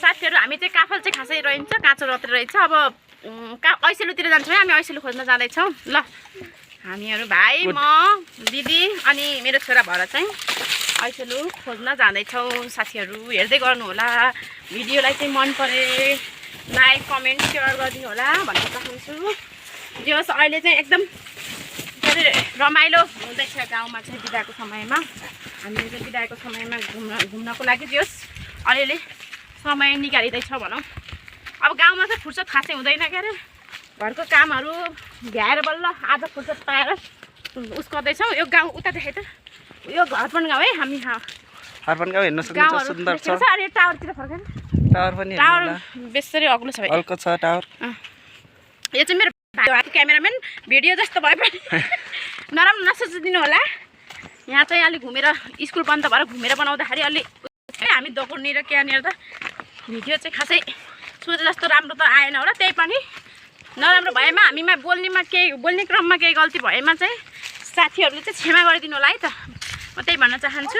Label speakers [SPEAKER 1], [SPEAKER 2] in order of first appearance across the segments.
[SPEAKER 1] साथीहरु हामी चाहिँ काफल चाहिँ खासै रहन्छ काँचो रत्रे रहेछ अब ऐसेलुतिर जान्छौँ हामी ऐसेलु खोज्न जाँदै छौँ ल हामीहरु भाइ म दिदी अनि मेरो छोरा भएर चाहिँ ऐसेलु खोज्न जाँदै छौँ साथीहरु हेर्दै गर्नु होला भिडियोलाई चाहिँ मन परे लाइक कमेन्ट शेयर गरिदिनु होला भन्न चाहन्छु जस अहिले चाहिँ एकदम रमाइलो हुँदैछ गाउँमा चाहिँ बिदाको समयमा हामीले चाहिँ बिदाको समयमा घुम्नको लागि जस अलिअलि समय निकालिँदैछ भनौँ अब गाउँमा चाहिँ फुर्सद खासै हुँदैन के अरे घरको कामहरू भ्याएर बल्ल आज फुर्सद पाएर उस गर्दैछौँ यो गाउँ उता देखाइ त यो हर्पन गाउँ है हामी
[SPEAKER 2] हर्पन गाउँ हेर्न सक्नुहुन्छ सुन्दर छ
[SPEAKER 1] अनि टावरतिर फर्केन
[SPEAKER 2] टावर पनि
[SPEAKER 1] टावर बेसरी अग्लो छ भाइ
[SPEAKER 2] हल्को छ टावर
[SPEAKER 1] यो चाहिँ मेरो भाइ क्यामेराम्यान भिडियो जस्तो भए पनि नराम्रो नसोचिदिनु होला यहाँ चाहिँ अलि घुमेर स्कुल बन्द भएर घुमेर बनाउँदाखेरि अलि हामी दोकाननिर त्यहाँनिर त भिडियो चाहिँ खासै सोचे जस्तो राम्रो त आएन होला त्यही पनि नराम्रो भएमा हामीमा बोल्ने क्रममा केही गल्ती भएमा चाहिँ साथीहरूले चाहिँ क्षमा गरिदिनु होला है त म त्यही भन्न चाहन्छु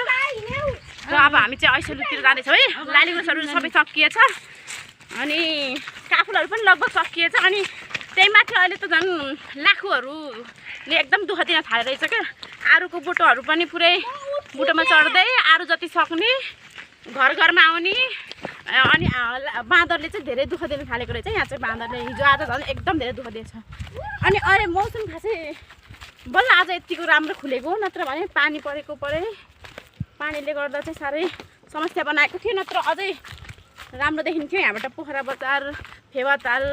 [SPEAKER 1] र अब हामी चाहिँ ऐसेलुतिर जाँदैछौँ है लालीगुँसहरू सबै सकिएछ अनि काफलहरू पनि लगभग सकिएछ अनि त्यही माथि अहिले त झन् लाखुहरूले एकदम दुःख दिन थालेर रहेछ क्या आरुको बुटोहरू पनि पुरै बुटोमा चढ्दै आरु जति सक्ने घर घरमा आउने अनि बाँदरले चाहिँ धेरै दुःख दिन थालेको रहेछ यहाँ चाहिँ बाँदरले हिजो आज झन् एकदम धेरै दुःख दिएछ अनि अहिले मौसम खासै बल्ल आज यतिको राम्रो खुलेको नत्र भने पानी परेको पानीले गर्दा चाहिँ साह्रै समस्या बनाएको थियो नत्र अझै राम्रो देखिन्थ्यो यहाँबाट पोखरा बजार फेवाताल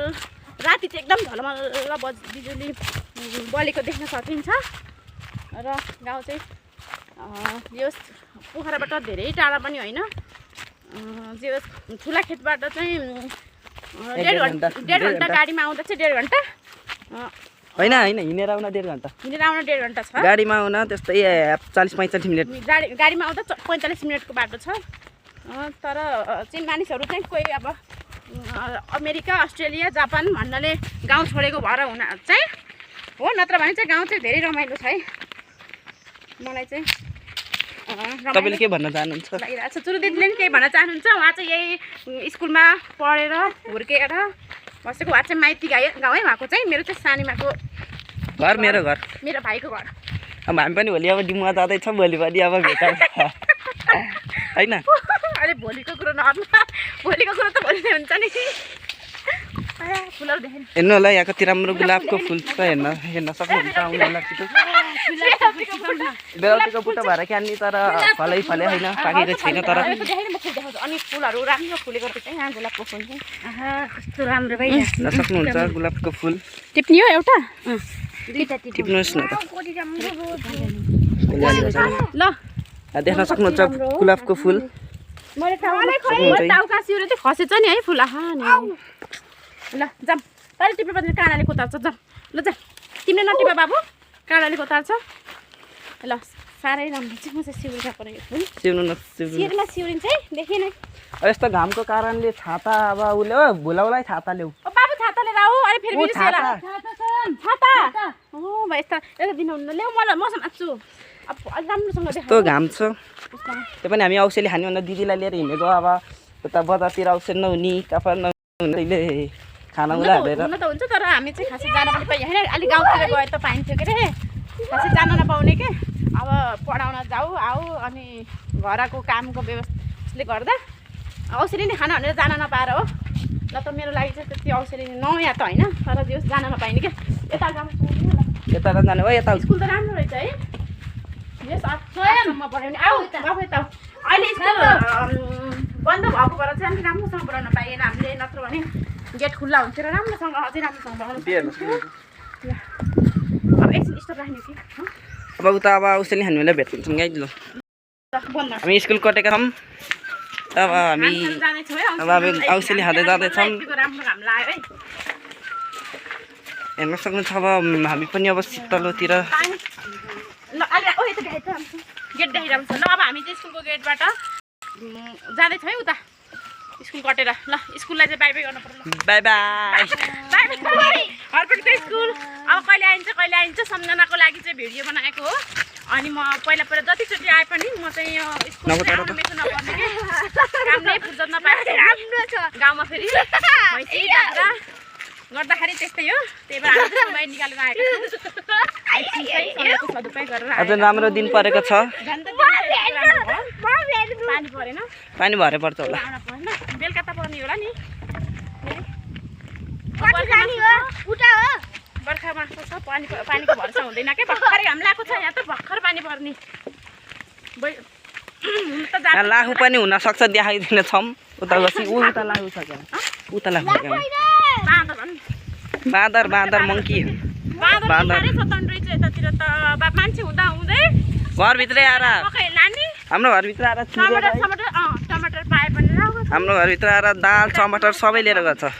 [SPEAKER 1] राति चाहिँ एकदम झलमल्ल बिजुली बलेको देख्न सकिन्छ र गाउँ चाहिँ यो पोखराबाट धेरै टाढा पनि होइन जे ठुला खेतबाट चाहिँ डेढ घन्टा गाडीमा आउँदा चाहिँ 1.5 घन्टा
[SPEAKER 2] होइन हिँडेर आउन 1.5 घन्टा
[SPEAKER 1] हिँडेर आउन 1.5 घन्टा छ
[SPEAKER 2] गाडीमा आउन त्यस्तै 40-45 मिनट
[SPEAKER 1] गाडीमा आउँदा 45 मिनटको बाटो छ तर चाहिँ मानिसहरू चाहिँ कोही अब अमेरिका अस्ट्रेलिया जापान भन्नाले गाउँ छोडेको भएर हुन चाहिँ हो नत्र भने चाहिँ गाउँ चाहिँ धेरै रमाइलो छ है मलाई चाहिँ
[SPEAKER 2] तपाईले के भन्न चाहनुहुन्छ
[SPEAKER 1] लागिरहेको छ चुरु दिदीले पनि केही भन्न चाहनुहुन्छ उहाँ चाहिँ यही स्कुलमा पढेर हुर्केर बसेको उहाँ चाहिँ माइती गाउँ है उहाँको चाहिँ मेरो चाहिँ सानीमाको
[SPEAKER 2] घर मेरो
[SPEAKER 1] भाइको घर
[SPEAKER 2] अब हामी पनि भोलि अब डिमुवा जाँदैछौँ भोलि पनि अब भेटौँ होइन
[SPEAKER 1] अरे भोलिको कुरो नगर्नु भोलिको कुरो त भोलि नै हुन्छ नि फुलहरू देखेन
[SPEAKER 2] हेर्नु होला यहाँ कति राम्रो गुलाबको फुल छ हेर्न सक्नुहुन्छ आउनु होला छिटो बेलाउतीको बुट्टा भएर क्यान्नी तर फलै फले होइन पाकेको छैन तर
[SPEAKER 1] अनि फुलहरू राम्रो फुलेको चाहिँ यहाँ गुलाबको फुल चाहिँ कस्तो राम्रो भाइ
[SPEAKER 2] सक्नुहुन्छ गुलाबको फुल
[SPEAKER 1] टिप्ने हो एउटा
[SPEAKER 2] टिप्नुहोस् न
[SPEAKER 1] ल
[SPEAKER 2] देख्न सक्नुहुन्छ गुलाबको फुल
[SPEAKER 1] मैले टाउका सिउरे चाहिँ खसेछ नि है फुल ल जाम तैँले टिपेपछि काँडाले कोतार्छ जाम ल जा तिमीले नटिपा बाबु काँडाले कोतार्छ ल साह्रै राम्रो चाहिँ म चाहिँ सिउरिन्छ परेको फुल सिउरमा सिउरिन्छ है देखेन
[SPEAKER 2] यस्तो घामको कारणले छाता अब उसले भुलाउलाई छाता ल्याऊ
[SPEAKER 1] बाबु छाता लिएर आऊ अरे फेरि छाता हो भाइ यस्तो दिनुहुन्न ल्याऊ मलाई मौसम आछु अब राम्रोसँग
[SPEAKER 2] यस्तो घाम छ त्यो पनि हामी औषधी खाने भन्दा दिदीलाई लिएर हिँडेको अब उता बजारतिर औषधी नहुने काफा नहुने खाना उला हालेर
[SPEAKER 1] हुन त हुन्छ तर हामी चाहिँ खासै जान पनि पाइयो होइन अलिक गाउँतिर गए त पाइन्थ्यो के अरे खासै जान नपाउने के अब पढाउन जाऊ आऊ अनि घरको कामको व्यवस्थाले गर्दा औषधी नै खाना भनेर जान नपाएर हो ल त मेरो लागि चाहिँ त्यति औषधी नयाँ त होइन तर त्यो जान नपाइने क्या यता
[SPEAKER 2] यता जाने हो यता
[SPEAKER 1] स्कुल त राम्रो रहेछ है यस स्वयंमा पढाउने आऊ गफ यता अहिले स्कुल बन्द भएको भएर चाहिँ अलिक राम्रोसँग पढाउन पाइएन हामीले नत्र भने गेट खुल्ला हुन्थ्यो र राम्रोसँग अझै राम्रोसँग पढाउनु अब एकछिन स्टप राख्ने कि
[SPEAKER 2] अब उता अब औषधी खाने बेला भेट्छौँ गाइज ल हामी स्कुल कटेका छौँ अब हामी औषधी खाँदै जाँदैछौँ हेर्न सक्नुहुन्छ अब हामी पनि अब शीतलोतिर
[SPEAKER 1] गेट देखिरहेको छ ल अब हामी चाहिँ स्कुलको गेटबाट जाँदैछौँ है उता स्कुल कटेर ल स्कुललाई चाहिँ बाई बाई गर्नु पर्छ
[SPEAKER 2] बाई बाई
[SPEAKER 1] हर्पनको स्कुल अब कहिले आइन्छ सम्झनाको लागि चाहिँ भिडियो बनाएको हो अनि म पहिला जतिचोटि आए पनि म चाहिँ यो स्कुलमा आउनु मिल्नु नपर्ने के काम नै फुर्सद नपाएको राम्रो छ गाउँमा फेरि भैँसी बाख्रा गर्दाखेरि त्यस्तै हो त्यही भएर हामी समय निकालेर आएको छौँ सदुपयोग गरेर
[SPEAKER 2] अझ राम्रो दिन परेको छ
[SPEAKER 1] पानी परेन
[SPEAKER 2] पानी भरे पर्छ होला
[SPEAKER 1] बेलुका त पर्ने होला नि बर्खामा छ पानीको भरोसा हुँदैन क्या भर्खरै घाम लागेको छ यहाँ त भर्खर पानी पर्ने
[SPEAKER 2] लाखु पनि हुनसक्छ देखाइदिने छौँ उता बसी उता लागु छ क्या उता लागु बाँदर बाँदर मङ्की
[SPEAKER 1] मान्छे हुँदा हुँदै
[SPEAKER 2] घरभित्रै आएर
[SPEAKER 1] लाने
[SPEAKER 2] हाम्रो घरभित्र आएर
[SPEAKER 1] टमाटर पाए पनि
[SPEAKER 2] हाम्रो घरभित्र आएर दाल टमाटर सबै लिएर गएको छ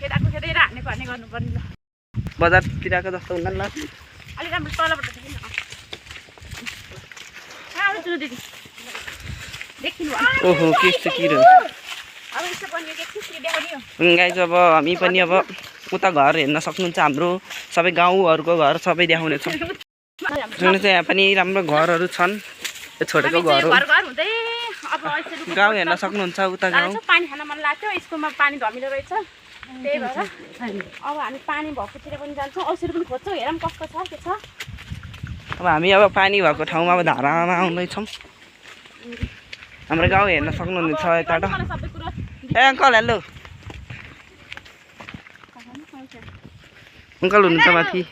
[SPEAKER 1] खेदाको खेदेर हान्ने पर्ने गर्नुपर्ने ल
[SPEAKER 2] बजारतिरको जस्तो हुँदैन ल
[SPEAKER 1] अलिक राम्रो तलबाट दिदी देखिनु
[SPEAKER 2] ओहो के किरो
[SPEAKER 1] अब यसो पनि के देखाउने हो
[SPEAKER 2] गाइज अब हामी पनि अब उता घर हेर्न सक्नुहुन्छ हाम्रो सबै गाउँहरूको घर सबै देखाउने छौँ जुन चाहिँ यहाँ पनि राम्रो घरहरू छन् यो छोडेको घर हो गाउँ हेर्न सक्नुहुन्छ उता गाउँ
[SPEAKER 1] पानी खान मन लाग्थ्यो स्कुलमा पानी धमिलो रहेछ त्यही भएर अब हामी पानी भएकोतिर पनि जान्छौँ औषधी पनि खोज्छौँ हेरौँ कस्तो छ के छ
[SPEAKER 2] अब हामी अब पानी भएको ठाउँमा अब धारामा आउँदैछौँ हाम्रो गाउँ हेर्न सक्नुहुनेछ यताबाट ए अङ्कल हेलो अङ्कल हुनुहुन्छ माथि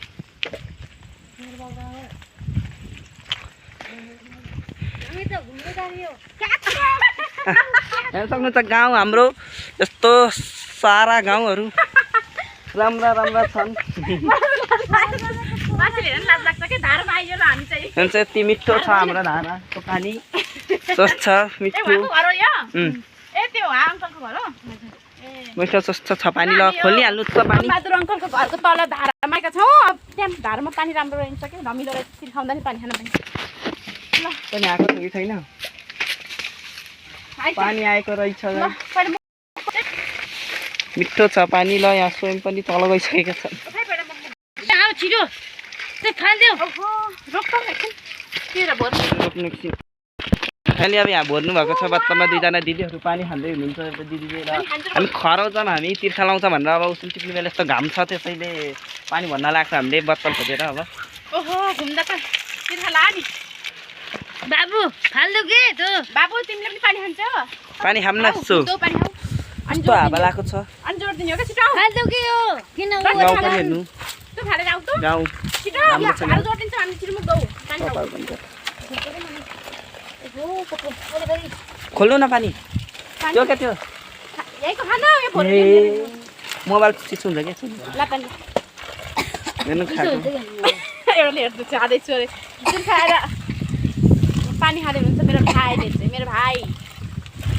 [SPEAKER 2] हेर्न सक्नुहुन्छ गाउँ हाम्रो यस्तो सारा गाउँहरू राम्रा राम्रा छन् यति मिठो छ हाम्रो धाराको पानी स्वच्छ मिठो मिठो स्वच्छ छ पानी ल खोलिहाल्नु छ पानी
[SPEAKER 1] बहादुर अङ्कलको घरको तल धारामा छौँ त्यहाँ धारामा पानी राम्रो रहन्छ कि धमिलो रहेछ तिर्खाउँदा नि पानी खान पाइन्छ ल
[SPEAKER 2] पनि आएको छ कि छैन पानी आएको रहेछ मिठो छ पानी ल यहाँ स्वयं पनि तल गइसकेको छ
[SPEAKER 1] छिटो
[SPEAKER 2] खालि अब यहाँ भर्नु भएको छ बत्तमा दुईजना दिदीहरू पानी खाँदै हुनुहुन्छ दिदीले र हामी खराउँछौँ हामी तिर्खा लाउँछ भनेर अब उसन टिप्ने बेला यस्तो घाम छ त्यसैले पानी भर्न लाग्छ हामीले बत्तल खोजेर अब
[SPEAKER 1] ओहो घुम्दा त तिर्खा ला नि बाबु फाल्दो के त्यो बाबु तिमीले पनि पानी खान्छौ
[SPEAKER 2] पानी खाम न सो अनि त्यो हावा लागेको छ
[SPEAKER 1] अनि जोड दिने हो के छिटो फाल्दो के हो किन
[SPEAKER 2] गाउँ पनि हेर्नु
[SPEAKER 1] त्यो फालेर आउ त
[SPEAKER 2] गाउँ
[SPEAKER 1] छिटो अरु जोड दिन्छ हामी छिटो गौ पानी खाऊ
[SPEAKER 2] खोल्नु न पानी त्यो के त्यो
[SPEAKER 1] यहीको खाना यो भोलि
[SPEAKER 2] मोबाइल चिसो हुन्छ के
[SPEAKER 1] ला पानी
[SPEAKER 2] हेर्नु खाएको
[SPEAKER 1] एउटाले हेर्दै जाँदैछु अरे जुन खाएर पानी खाँदै हुन्छ मेरो भाइले चाहिँ मेरो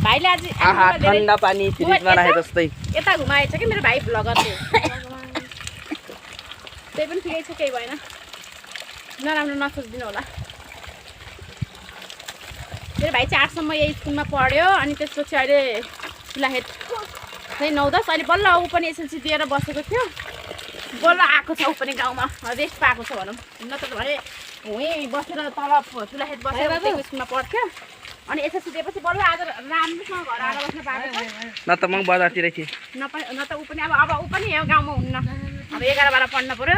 [SPEAKER 1] भाइले आज
[SPEAKER 2] ठन्डा पानी फ्रिजमा राखे जस्तै
[SPEAKER 1] यता घुमाएछ कि मेरो भाइ भ्लगरले त्यही पनि ठिकै छ केही भएन नराम्रो नसोचिदिनु होला मेरो भाइ चाहिँ 8 सम्म यही स्कुलमा पढ्यो अनि त्यसपछि अहिले सुलाहेट चाहिँ 9-10 अहिले बल्ल ऊ पनि एसएलसी दिएर बसेको थियो बल्ल आएको छ ऊ पनि गाउँमा रेस्ट पाएको छ भनौँ न त भने उहीँ बसेर तल सुलाहेट बसेर स्कुलमा पढ्थ्यो अनि एसएलसी दिएपछि बल्ल आज राम्रोसँग घर आएर बस्न पाएको छ
[SPEAKER 2] न त म बजारतिरै थिएँ
[SPEAKER 1] न त ऊ पनि अब ऊ पनि यहाँ गाउँमा हुन्न अब 11-12 पढ्न पऱ्यो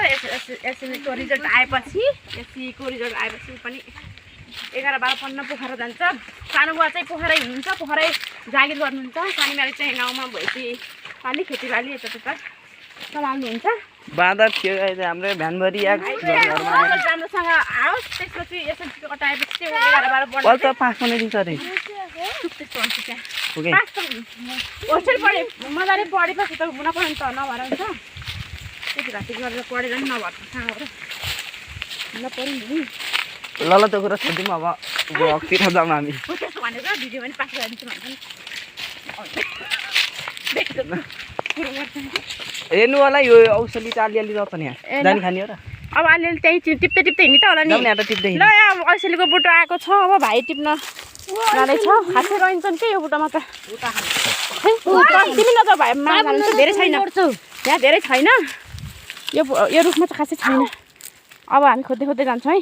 [SPEAKER 1] एसएलसीको रिजल्ट आएपछि एससीको रिजल्ट आएपछि ऊ पनि 11-12 पढ्न पोखरा जान्छ सानो बुवा चाहिँ पोखरै हुनुहुन्छ पोखरै जागिर गर्नुहुन्छ सानो मेरी चाहिँ गाउँमा भएपछि पानी खेतीबाली यता सम्हाल्नुहुन्छ
[SPEAKER 2] बाँदर थियो अहिले हाम्रो भ्यानभरि
[SPEAKER 1] राम्रोसँग आओस् त्यसपछि एसएलसीको कटाएपछि चाहिँ 11-12 पढ्छ
[SPEAKER 2] त पास पनि दिन्छ अरे
[SPEAKER 1] होस्टेल पढे मजाले पढेपछि त हुन पर्यो नि त नभएर हुन्छ त्यति घाँटी गरेर पढेर नि नभएर साँगबाट हुन पऱ्यो नि
[SPEAKER 2] ल त्यो कुरा छोडिदिउँ अब भ्लगतिर जाउँ हामी
[SPEAKER 1] त्यसो भनेर भिडियो पनि पास गरिदिन्छु भन्छ
[SPEAKER 2] हेर्नु होला यो औषधी चाहिँ अलिअलि रहेछ नि यहाँ जानी खाने हो र
[SPEAKER 1] अब अलिअलि त्यहीँ टिप्दै हिँड्ने त होला नि
[SPEAKER 2] टिप्दै
[SPEAKER 1] ल अब औषधीको बुटो आएको छ अब भाइ टिप्न जाँदैछ खासै रहन्छन् के यो बुटोमा त तिमी न त भाइ मागा धेरै छैन यहाँ धेरै छैन यो रुखमा चाहिँ खासै छैन अब हामी खोज्दै जान्छौँ है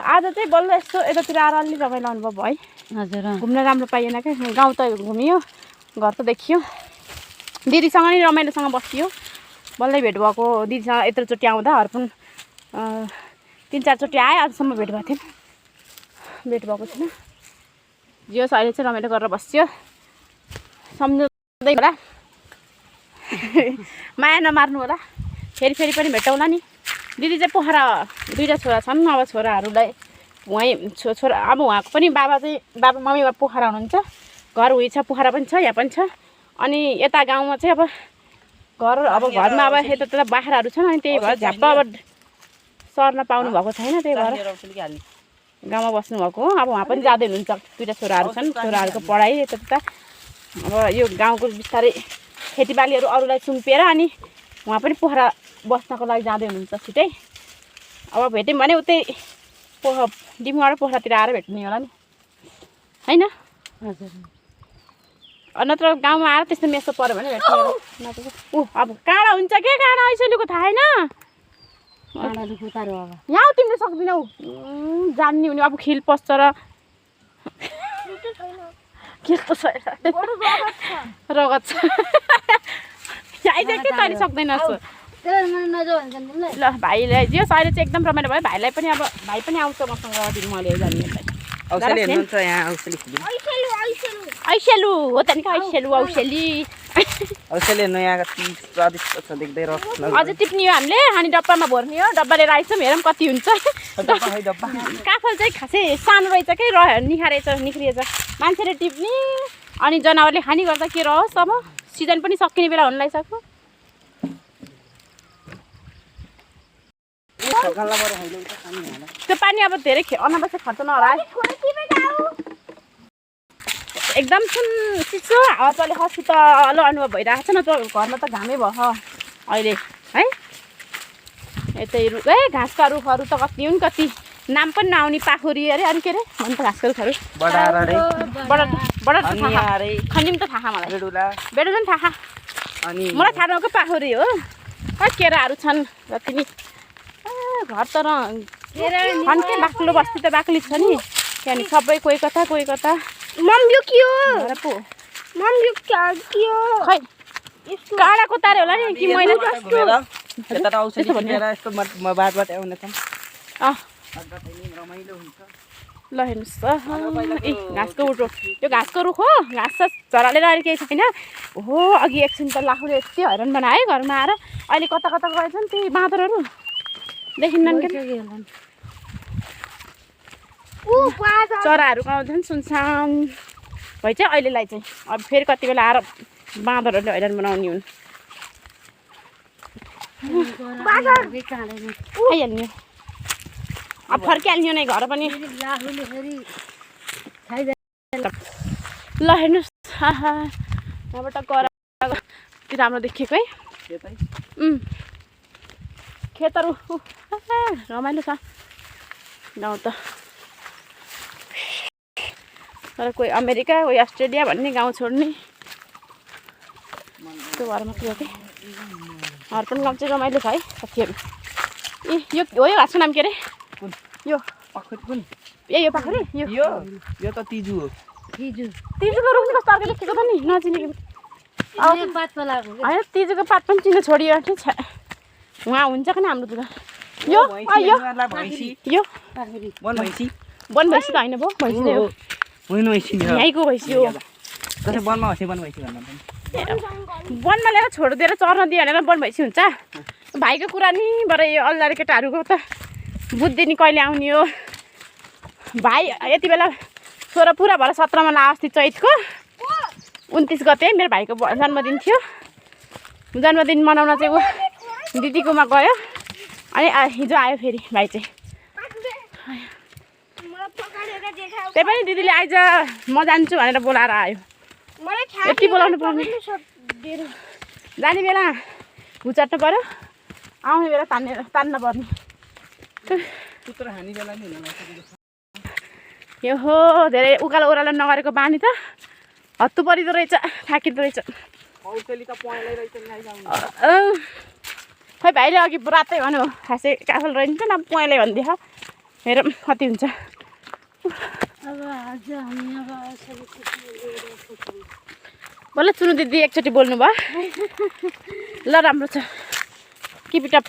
[SPEAKER 1] आज चाहिँ बल्ल यस्तो यतातिर आएर अलि रमाइलो अनुभव भयो है।
[SPEAKER 3] हजुर
[SPEAKER 1] घुम्न राम्रो पाइएन क्या, गाउँ त घुमियो, घर त देखियो, दिदीसँग नि रमाइलोसँग बसियो। बल्लै भेट भएको दिदीसँग यत्रोचोटि आउँदा अर्पण 3-4 चोटि आयो, आजसम्म भेट भएको थिएन, भेट भएको छैन। जियो अहिले चाहिँ रमाइलो गरेर बस्यो, सम्झँदै होला, माया नमार्नु होला, फेरि पनि भेटौँला नि। दिदी चाहिँ पोखरा 2टा छोरा छन्, अब छोराहरूलाई उहीँ छोरा अब उहाँको पनि बाबा मम्मी पोखरा हुनुहुन्छ, घर उही छ, पोखरा पनि छ, यहाँ पनि छ। अनि यता गाउँमा चाहिँ अब घरमा अब यतातिर बाख्राहरू छन्, अनि त्यही भएर झ्याप्प अब सर्न पाउनु भएको छैन, त्यही भएर गाउँमा बस्नुभएको हो। अब उहाँ पनि जाँदै हुनुहुन्छ, 2टा छोराहरू छन्, छोराहरूको पढाइ यता अब यो गाउँको बिस्तारै खेतीबालीहरू अरूलाई सुम्पिएर अनि उहाँ पनि पोखरा बस्नको लागि जाँदै हुनुहुन्छ छिटै। अब भेट्यौँ भने उतै डिमगढ पोखरातिर आएर भेट्ने होला नि होइन।
[SPEAKER 3] हजुर
[SPEAKER 1] नत्र गाउँमा आएर त्यस्तो मेसो पऱ्यो भने भेट्ने होला। नत्र अब काँडा हुन्छ के, काँडा ऐसेलुको थाहा छैन, यहाँ तिमीले सक्दिनौ जान्ने हुने, अब खिल पस्छ र कस्तो छ रगत छ आइज के तैँले सक्दैनस् ल। भाइलाई जे अहिले चाहिँ एकदम रमाइलो भयो, भाइलाई पनि अब भाइ पनि आउँछ मसँग मैले जाने ऐसेलु हो त नि, ऐसेलु
[SPEAKER 2] नयाँ कति स्वादिष्ट छ देख्दै र
[SPEAKER 1] अझै टिप्ने हो हामीले, अनि डब्बामा भर्ने हो, डब्बा लिएर आइछौँ, हेरौँ कति हुन्छ। काफल चाहिँ खासै सानो रहेछ कि निखारेछ, मान्छेले टिप्ने अनि जनावरले खाने गर्दा के रहोस्, अब सिजन पनि सकिने बेला हुन लागिसक्यो। त्यो पानी अब धेरै अनावश्यक खर्च नहोला, एकदम चिसो हावा चलेको शीतल अनुभव भइरहेको छ न। त घरमा त घामै भयो अहिले है, यतै घाँसका रुखहरू त कति हुन्, कति नाम पनि नआउने, पाखुरी अरे अनि के अरे भन्छ घाँसका रुखहरू, खनिम त थाहा मलाई, बेडुला पनि थाहा, मलाई थाहा नभएको पाखुरी हो, केराहरू छन् जति नि। घर त खन्के बाक्लो बस्ती त बाक्ली छ नि, त्यहाँदेखि सबै कोही कता खै काँडाको तारे होला नि कि मैले ल हेर्नुहोस् त घाँसको उठो, यो घाँसको रुख हो, घाँस झरालेर अहिले केही छैन हो। अघि एकछिन त लाखुले यति हैरान बनायो घरमा आएर, अहिले कता गएछन् ती बाँदरहरू देखिन्न के, चराहरू आउँछन् सुनसान भइ चाहिँ अहिलेलाई चाहिँ। अब फेरि कति बेला आएर बाँदरहरूले हैरान बनाउने हुन्, आइहाल्ने अब फर्किहाल्ने नै घर पनि। ल हेर्नुहोस् यहाँबाट गएर के राम्रो देखेको है, खेतहरू रमाइलो छ गाउँ त। तर कोही अमेरिका कोही अस्ट्रेलिया भन्ने गाउँ छोड्ने त्यो भएर मात्रै हो कि। अर्पण गाउँ चाहिँ रमाइलो छ है साथीहरू। यो हो, यो घाँसको नाम के अरे, यो यो पाखुरी,
[SPEAKER 2] यो त तिजु हो।
[SPEAKER 1] तिजुको रुख नि कस्तो अर्को लेखेको त नि नचिनेको, होइन तिजुको पात पनि चिन्नु छोडियो कि छ, उहाँ हुन्छ कि हाम्रोतिर। यो वनभैँसी त होइन भयो, भैँसी नै हो, यहीँको भैँसी हो। वनमा लिएर छोडिदिएर चर्न दियो भनेर वनभैँसी हुन्छ। भाइको कुरा नि बरु यो अल्लारे केटाहरूको त बुद्धि नि कहिले आउने हो। भाइ यति बेला 16 पुरा भएर 17मा ला, अस्ति चैतको 29 गते मेरो भाइको जन्मदिन थियो। जन्मदिन मनाउन चाहिँ ऊ दिदीकोमा गयो, अनि हिजो आयो फेरि भाइ चाहिँ। त्यही पनि दिदीले आइज म जान्छु भनेर बोलाएर आयो। यति बोलाउनु पर्ने, जाने बेला घुचाट्नु पऱ्यो, आउने बेला तान्न पर्ने। यो हो धेरै उकालो ओह्रालो नगरेको बानी त हत्तु परिदो रहेछ, थाकिँदो रहेछ। खै भाइले अघि रातै भन्यो खासै काफल रहन्छ न पहेँलै भनिदियो। हेरौँ कति हुन्छ। बल्ल चुनु दिदी एकचोटि बोल्नु भयो। ल राम्रो छ किप इट अप।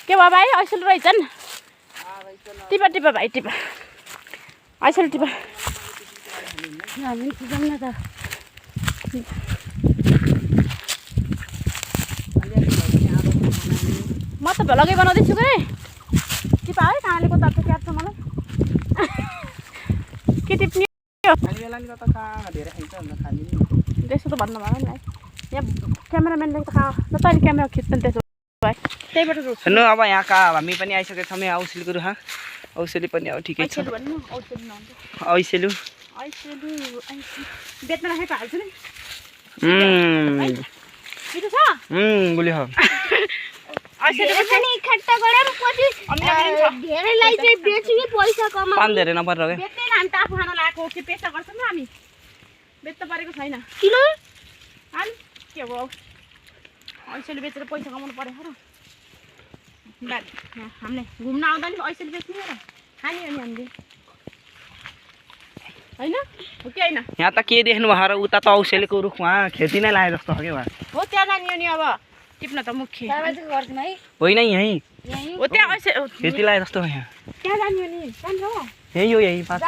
[SPEAKER 1] के भयो भाइ ऐसल रहेछन् टिपा टिपा भाइ टिपा ऐसल टिपा। म त भलगै बनाउँदैछु के टिपा है कहाँले को तातो क्याप्छ मलाई के टिप्ने त्यसो त भन्नु भएन नि यहाँ क्यामेराम्यानले त कहाँ ल तैँले क्यामेरा खिच्दैन त्यसो भए त्यहीबाट
[SPEAKER 2] हेर्नु अब यहाँका हामी पनि आइसकेको छौँ यहाँ औसेलीको रुखा। औसेली पनि अब ठिकै छ। ऐसेलु बेच्न राखेको हाल्छु नि मिठो छ बोल्यो पान धेरै नपरेर क्या
[SPEAKER 1] बेच्दैन हामी त आफू खान लगाएको के पेसा गर्छौँ र हामी बेच्न परेको छैन किन हाल के हो ऐसेली बेचेर पैसा कमाउनु परेको र हामीले घुम्न आउँदा नि ऐसेली बेच्ने र खाने हो नि हामीले होइन हो कि होइन।
[SPEAKER 2] यहाँ त के देख्नु भयो र उता त औसेलीको रुख उहाँ खेती नै लाए जस्तो हो क्या
[SPEAKER 1] हो त्यहाँ जाने नि अब टिप्न त मुख्य
[SPEAKER 2] होइन यहीँ
[SPEAKER 1] हो त्यहाँ ऐसे
[SPEAKER 2] खेती लाए जस्तो हो यहाँ
[SPEAKER 1] त्यहाँ जाने हो नि जान्छ हो
[SPEAKER 2] यही हो यही पाँच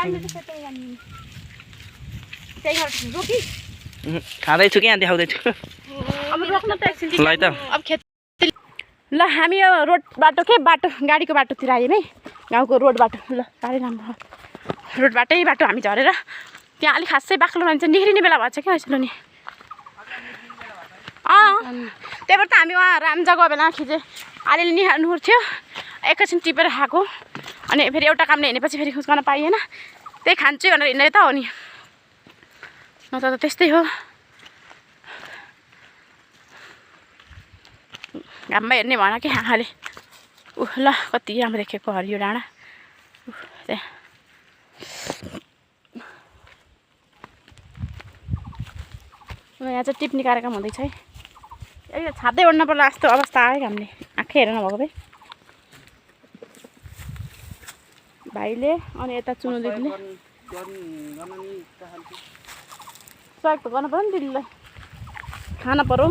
[SPEAKER 1] रोकी
[SPEAKER 2] खाँदैछु कि यहाँ देखाउँदैछु
[SPEAKER 1] अब रोक्न त एकछिन
[SPEAKER 2] ल त
[SPEAKER 1] अब खेती ल हामी यो रोड बाटो के बाटो गाडीको बाटोतिर आयौँ है गाउँको रोड बाटो ल साह्रै राम्रो रोड बाटो हामी झरेर त्यहाँ अलिक खासै बाक्लो रहन्छ निख्रिने बेला भएछ क्या यसो नि त्यही भएर त हामी उहाँ राम्जा गयो बेला खिचे अलिअलि निहाल्नु थियो एकैछिन टिपेर खाएको अनि फेरि एउटा कामले हिँडेपछि फेरि खुस्कन पाइएन त्यही खान्छु भनेर हिँडेको त हो नि न त त्यस्तै हो घाममा हेर्ने भएन कि आँखाले ल कति राम्रो देखेको हरियो डाँडा त्यहाँ यहाँ चाहिँ टिप्ने कार्यक्रम हुँदैछ है ए छाप्दै ओड्न पर्ला जस्तो अवस्था आयो हामीले आँखै हेरेर नभएको भए भाइले अनि यता चुनु दिदीले सहयोग त गर्नु पऱ्यो नि दिदीलाई खान पऱ्यो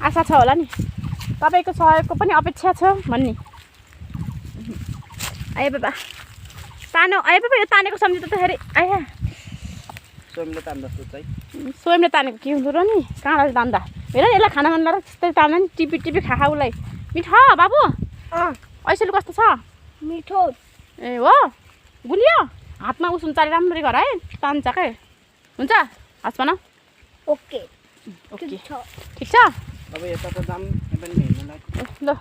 [SPEAKER 1] आशा छ होला नि तपाईँको सहयोगको पनि अपेक्षा छ भन्ने आयो बाबा तानो आयो बाबा यो तानेको सम्झिँदा त फेरि आया स्वयंले तानेको के हुँदो र नि काँडाले तान्दा हेर नि यसलाई खाना मन लगाएर त्यस्तै तान्दा नि टिपी टिपी खा उसलाई मिठो बाबु ऐसेलु कस्तो छ
[SPEAKER 3] मिठो
[SPEAKER 1] ए हो गुलियो हातमा उस हुन्छ राम्ररी गर है तान्छ के हुन्छ हस् भन
[SPEAKER 3] ओके
[SPEAKER 1] ओके
[SPEAKER 3] ठिक छ
[SPEAKER 1] ठिक छ
[SPEAKER 2] अब यता त जाम पनि
[SPEAKER 1] ल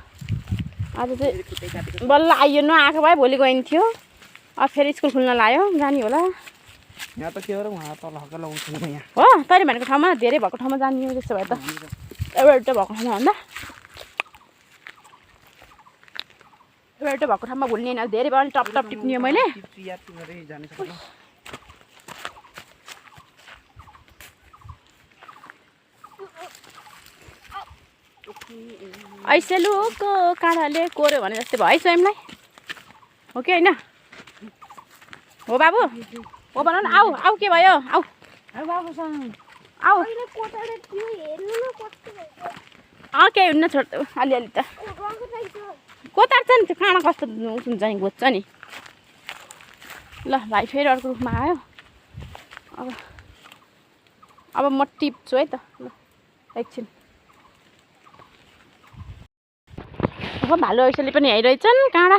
[SPEAKER 1] आज चाहिँ बल्ल आइयो नआएको भए भोलि गइन्थ्यो अब फेरि स्कुल खुल्न लाग्यो जाने होला
[SPEAKER 2] यहाँ त के हो र उहाँ तल हक्का लगाउँछ यहाँ
[SPEAKER 1] हो तैँले भनेको ठाउँमा धेरै भएको ठाउँमा जाने हो त्यसो भए त एउटा भएको ठाउँमा भन्दा एउटा भएको ठाउँमा भुल्ने होइन धेरै भयो भने टप टप टिप्ने हो मैले ऐसेलुको काँडाले कोर्यो भने जस्तै भयो है स्वयंलाई हो कि होइन हो बाबु हो भन न आऊ आऊ के भयो आऊ आऊ केही हुन्न छोड अलिअलि त कोतार्छ नि त्यो काँडा कस्तो हुन्छ नि घोज्छ नि ल भाइ फेरि अर्को रुखमा आयो अब म टिप्छु है त ल एकछिन अब भालु ऐसेले पनि हेरिरहेछन् काँडा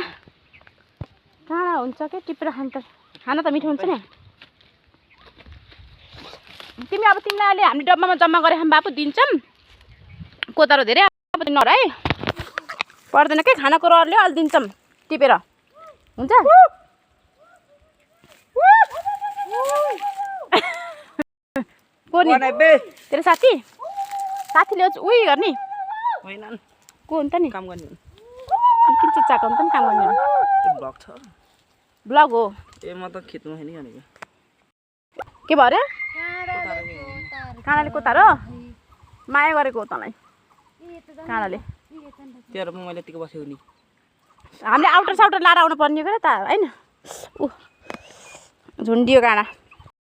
[SPEAKER 1] काँडा हुन्छ क्या टिपेर खान त मिठो हुन्छ नि तिमी अब तिमीलाई अहिले हामीले डब्बामा जम्मा गरेर खाऊँ बाबु दिन्छौँ कोतारो धेरै अब नर है पर्दैन के खानाको रहरले अलि दिन्छौँ टिपेर हुन्छ को नि तेरो साथीले उयो गर्ने को हुन्छ नि
[SPEAKER 2] काम गर्ने
[SPEAKER 1] किन चिच्चाएको हुन्छ नि काम गर्ने
[SPEAKER 2] ब्लग छ
[SPEAKER 1] ब्लग हो
[SPEAKER 2] ए म त खेतमा होइन भनेको
[SPEAKER 1] के भयो अरे काँडाले कोतारो माया गरेको हो तँलाई काँडाले
[SPEAKER 2] तेरो मैले यतिको बसेको नि
[SPEAKER 1] हामीले आउटर साउटर लाएर आउनु पर्ने गरे त होइन ऊ झुन्डियो काँडा